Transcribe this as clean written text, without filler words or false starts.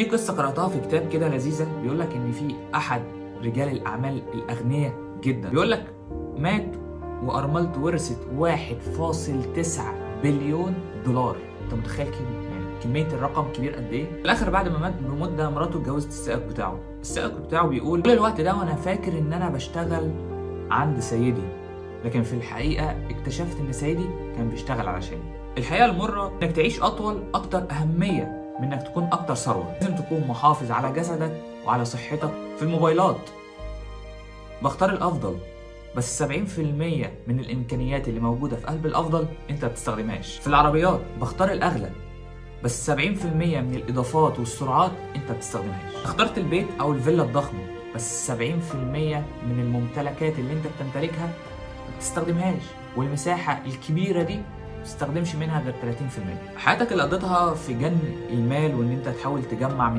في قصة قرأتها في كتاب كده لذيذة، بيقول لك إن في أحد رجال الأعمال الأغنياء جدا، بيقول لك مات وأرملته ورثت 1.9 بليون دولار. أنت متخيل يعني كمية الرقم كبير قد إيه؟ في الآخر بعد ما مات بمدة مراته اتجوزت السائق بتاعه، السائق بتاعه بيقول كل الوقت ده وأنا فاكر إن أنا بشتغل عند سيدي، لكن في الحقيقة اكتشفت إن سيدي كان بيشتغل علشاني. الحقيقة المرة إنك تعيش أطول أكتر أهمية من انك تكون اكتر ثروة. لازم تكون محافظ على جسدك وعلى صحتك. في الموبايلات بختار الافضل، بس 70% من الامكانيات اللي موجودة في قلب الافضل انت ما بتستخدمهاش. في العربيات بختار الاغلى، بس 70% من الاضافات والسرعات انت ما بتستخدمهاش. اخترت البيت او الفيلا الضخمة، بس 70% من الممتلكات اللي انت بتمتلكها ما بتستخدمهاش، والمساحة الكبيرة دي تستخدمش منها غير 30%. حياتك اللي قضيتها في جن المال وان انت تحاول تجمع من